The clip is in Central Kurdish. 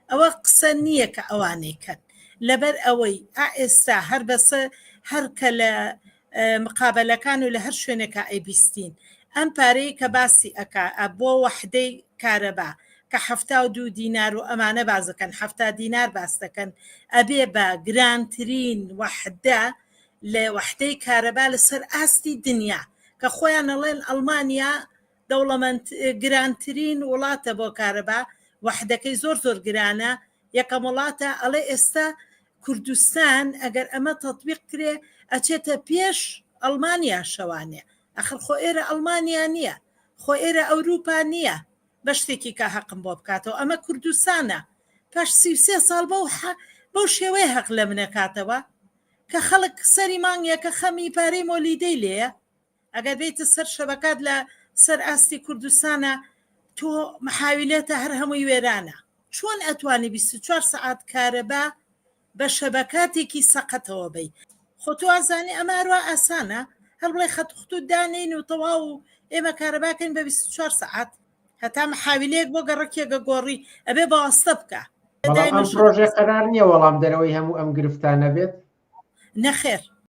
ئەوە قسە نییە کە ئەوانەی کەن لەبەر ئەوەی ئا ئێستا هەر بەسە هەر کە لە مقابەلەکان و لە هەر شوێنێکا ئەیبیستین ئەم پارەی کە باسی ئەکا بۆ وەحدەی کارەبا کە 72 دینار و ئەمانە باس دەکەن 70 دینار باس دەکەن ئەبێ بە گرانترین وەحدە لە وەحدەی کارەبا لەسەر ئاستی دنیا کە خۆیان ئەڵێن ئەڵمانیا دەوڵەمەند گرانترین وڵاتە بۆ کارەبا وەحدەکەی زۆر زۆر گرانە یەکەم وڵاتە ئەڵێ ئێستا کوردستان ئەگەر ئەمە تەتبیق کرێ ئەچێتە پێش ئەڵمانیا شەوانێ ئەخر خۆ ئێرە ئەڵمانیا نییە خۆ ئێرە ئەوروپا نییە بە شتێکی کە هەقم بۆ بکاتەوە ئەمە کوردستانە پاش 33 ساڵ بەو بەو شێوەیە هەق لە منەکاتەوە کە خەڵک سەری مانگێکە خەمی پارەی مۆلیدەی لێیە ئەگەر بێیتە سەر شەبەکات لە سەر ئاستی کوردستانە تۆ محاویلەتە هەر هەمووی وێرانە چۆن ئەتوانی 24 سەعات کارەبا بە شەبەکاتێکی سەقەتەوە بی خۆ تۆ ئازانی ئەمە هەروە ئاسانە هەر بڵێ خەت خطوط دانێین و تەواو و ئێمە کارەباکەین بە 24 سەعات هەتا محاویلەیەک بۆ گەڕەکێکە گۆڕی ئەبێ بەواستە بکە بەڵام ئەم پرۆژەی قەرار نییە وەڵام دەرەوەی هەموو ئەم گرفتانە بێت نەخێر.